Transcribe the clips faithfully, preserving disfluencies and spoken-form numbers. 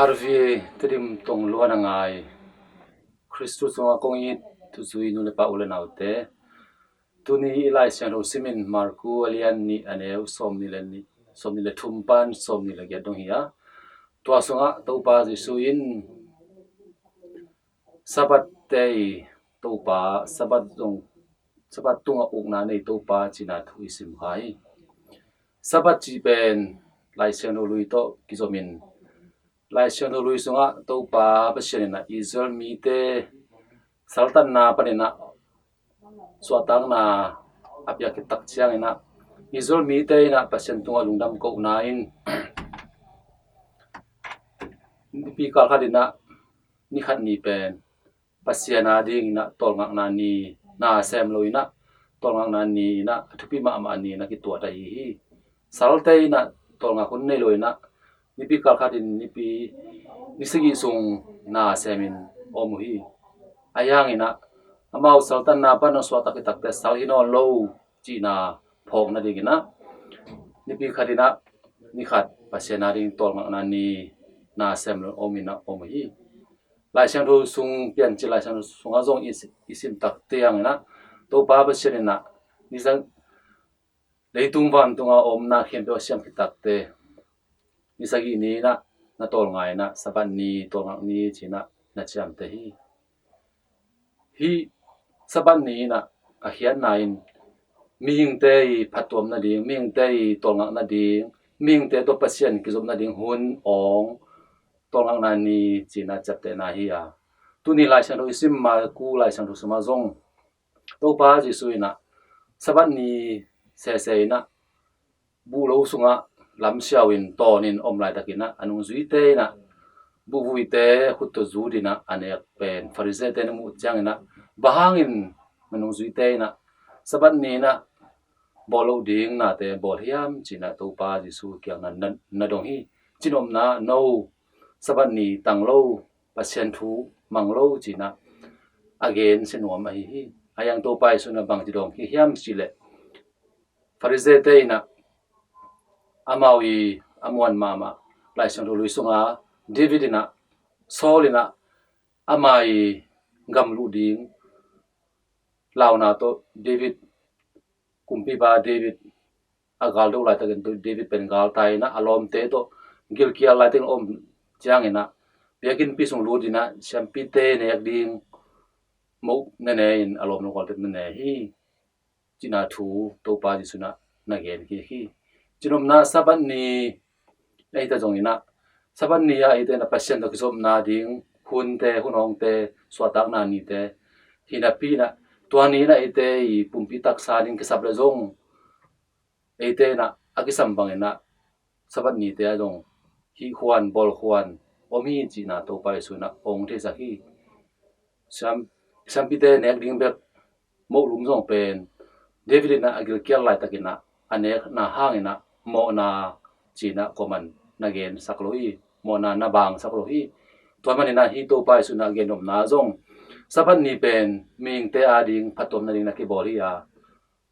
Arvi Tedim tong luan a ngai Khristu sungah kong it tuzui nu le pa u le naute, tuni i Lai Siangtho simin Marku a lian nih a neu sawmnih le nih, sawmnih le thum pan sawmnih le giat dong hi a, tua sungah Topa Jesu in Sabbath te i Topa, Sabbath zong, Sabbath tungah ukna nei Topa cina thu i sim kha hi. Sabbath cih pen Lai Siangtho lui tawh kizomin, Lai Siangtho lui sungah Topa Pasian inah Israel mite saltanna paninah suahtakna a piak khit tak cianginah Israel mite inah Pasian tungah lungdam kohna in nipi kal khat inah ni khat ni pen Pasian a ding inah tawlngakna ni, na sem lo inah tawlngakna ni inah a thupi mahmah ni inah kituat ahi hi. Salte inah tawlngak hun nei lo inah nipi kal khat in nipi ni sagih sung na semin om uh hi. A hiang inah amau saltanna pan a suahtak khit takte sal hi nawn lo cihna phawk nading inah nipi khat inah ni khat Pasian a ding tawlngakna ni na sem lo om inah om uh hi. Lai Siangtho sung piancil Lai Siangtho sungah zong i si-, i sim tak tiang inah Topa Pasian inah ni sa-, leitung vantunga omna khempeuh a siam khit takte ni sagih ni inah na tawlnga inah Sabbath ni tawlngak ni cinah na ciamte hi. Hih Sabbath ni inah a khiatna in mihingte i phattuam nading, mihingte i tawlngak nading, mihingte tawh Pasian kizop nading hun awng tawlngakna ni cinah ciaptehna hi a, tuni Lai Siangtho i sim Marku Lai Siangtho sungah zong Topa Jesu inah Sabbath ni sese inah buhlo sungah lamsiau in tawnin om laitakinah a nungzuite inah buhvuite khut tawh zut inah a nek pen Farisee-te na muh cianginah bang hangin na nungzuite inah Sabbath ni inah bawl loh ding nate bawl hiam cinah Topa Jesu kiangah na, na dong hi. Cinopna no Sabbath ni tang lo, Pasian thu mang lo cinah a gen sia nuam ahi hi. A hiang Topa Jesu inah bangci dawng hi hiam cihleh Farisee-te inah amau i a muan mahmah Lai Siangtho lui sunga David inah, Saul inah ama i gam luh ding launa tawh David, kumpipa David a galdo laitakin David pen galtai inah a lawmte tawh gilkial laitakin om cianginah biakinnpi sung lut inah siampite nek ding moh na ne in a lawm lo galte na ne hi. Cina thu Topa Jesu inah na gen kik hi. Cinopna Sabbath ni eite zong inah Sabbath ni ah eite inah Pasian tawh kizopna ding hunte, hun awngte, suahtakna nite hi napi inah tua ni inah eite i pumpi taksa ding kisap le zong eite inah a kisam bang inah Sabbath nite ah zong hih khuan bawl khuan om hi cihna Topa Jesu inah ong theisak hi. Siam, siampite nek ding bek moh lum zong pen David inah a gilkial laitakinah a nekna hanginah mawhna cinah kuaman na gensak lo hi, mawhna na bangsak lo hi. Tua maninah hih Topa Jesu inah a gennopna zong Sabbath ni pen mihingte ading phattuam nading na kibawl hi a,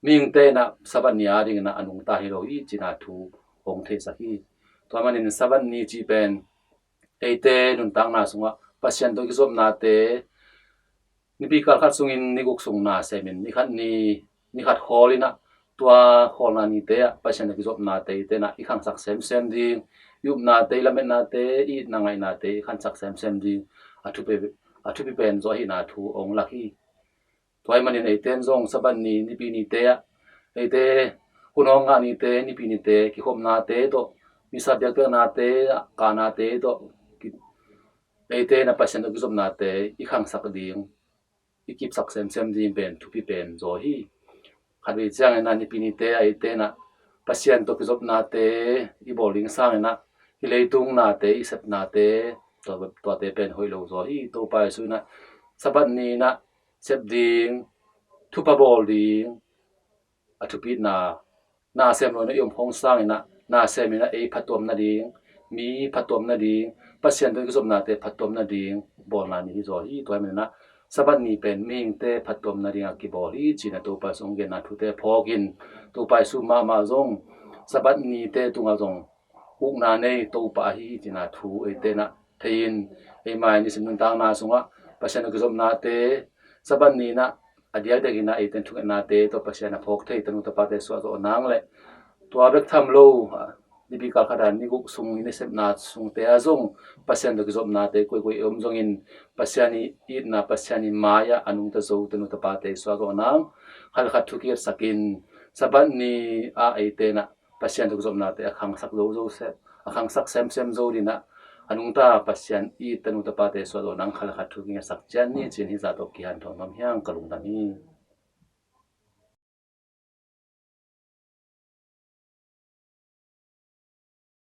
mihingte inah Sabbath ni ading inah a nungta hi lo hi cina thu ong theisak hi. Tua manin Sabbath ni cih pen eite nuntakna sungah Pasian tawh kizopnate nipi kal khat sungin ni guk sung na semin ni khat ni, ni khat khawl inah tua khawlna nite ah Pasian tawh kizopnate eite inah i khangsak semsem ding, i upnate, i lametnate, i itna ngaihnate i khangsak semsem ding a thupi, a thupi pen zaw ahihna thu ong lak hi. Tua ahih manin eite in zong Sabbath ni, nipi nite ah eite hun awng ngah nite, nipi nite kikhopnate tawh, misa biakpiaknate, kahnate tawh ki-, eite inah Pasian tawh kizopnate i khangsak ding, i kipsak semsem ding pen thupi pen zaw hi. Khatvei ciangin ah nipi nite ah eite inah Pasian tawh kizopnate i bawl ding sangin ah hih leitung nate, i sepnate, tua, tuate pen hoih lo zaw hi. Topa Jesu inah Sabbath ni inah sep ding, thupha bawl ding, a thupitna, na sem lo inah i om khawng sangin ah na sem inah ei phattuam nading, mi phattuam nading, Pasian tawh i kizopnate phattuam nading bawlna ni hi zaw hi. Tua ahih manin ah Sabbath ni pen mihingte phattuam nading a kibawl hi cihna Topa Jesu hong genna thute phawkin, Topa Jesu mahmah zong Sabbath nite tungah zong ukna nei Topa ahi hi cihna thu eite inah thei in, eima i nisim nuntakna sungah Pasian tawh kizopnate, Sabbath ni-in ah a diakdiakin ah eite in thungetnate tawh Pasian a phawk thei tanu tapate suahzawh nang le tua bek tham lo, ah, nipi kal khat a ni guk sung i nasepna sungte ah zong Pasian tawh kizopnate koikoi i om zongin Pasian i itna, Pasian i mai-ah a nungta zo tanu tapate suahzawh nang, khat le khat thu kingetsakin Sabbath ni-ah eite in ah Pasian tawh kizopnate a khangsak zo zo se, a khangsak semsem zo dingin ah a nungta Pasian i tanu tapate suahzawh nang khat le khat thu kingetsak ciat ni ci-in hih zah tawh kihanthawn nuam hi hang, ka lungdam hi.